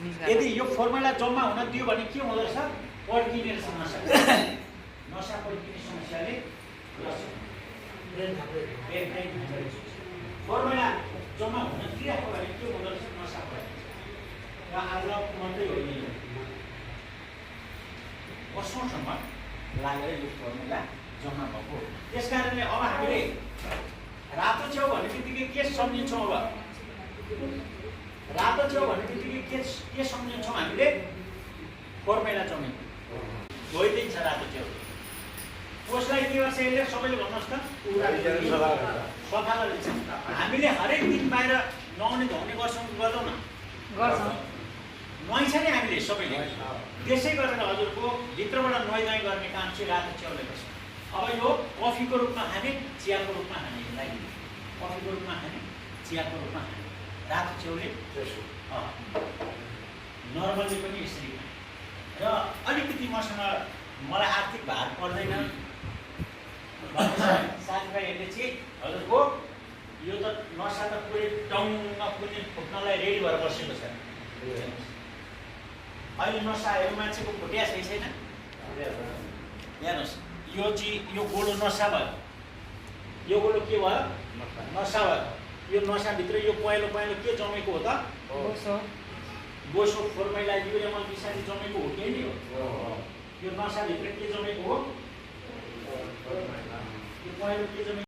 यदि यो फर्मुला जम्मा हुन दियो भने के हुँदो रहेछ पड्किने समस्या नसा पड्किने समस्याले फर्मुला जम्मा हुन दिएको भने के हुँदो रहेछ नसा पड्किन्छ र आज मात्रै होइन वर्षौँसम्म लागेर यो फर्मुला जम्मा भएको त्यस कारणले अब हामीले रातो च्याउ भन्ने बित्तिकै के सम्झिन्छौँ अब रातो च्याउ भन्ने बित्तिकै के सम्झिन्छौँ हामीले फर्मुला जमेको धोइदिन्छ रातो च्याउ उसलाई के गर्छ यसले सबैले भन्नुहोस् त सफा गरिदिन्छ हामीले हरेक दिन बाहिर नुहाउने धुवाउने गर्छौँ गर्छौँ न नुहाइन्छ नि हामीले सबैले त्यसै गरेर हजुरको भित्रबाट नुहाइ गर्ने काम चाहिँ रातो च्याउले गर्छ अब यो कफीको रूपमा खाने चियाको रूपमा खाने यसलाई कफीको रूपमा खाने चियाको रूपमा खाने रातो च्याउले नर्मली पनि यसरी खाने र अलिकति मसँग मलाई आर्थिक भार पर्दैन साथीभाइहरूले चाहिँ हजुरको यो त नसा त पुरै टङ्ग पुग्ने फुट्नलाई रेडी भएर बसेको छ अहिले नसाहरू मान्छेको फुट्या छैन हेर्नुहोस् यो चाहिँ यो गोलो नसा भयो यो गोलो के भयो नसा भयो यो नसाभित्र यो पहेँलो के जमेको हो त बोसो फर्मुला युरियामल विषादी जमेको हो के नि हो यो नसाभित्र के जमेको हो यो पहेँलो के जमेको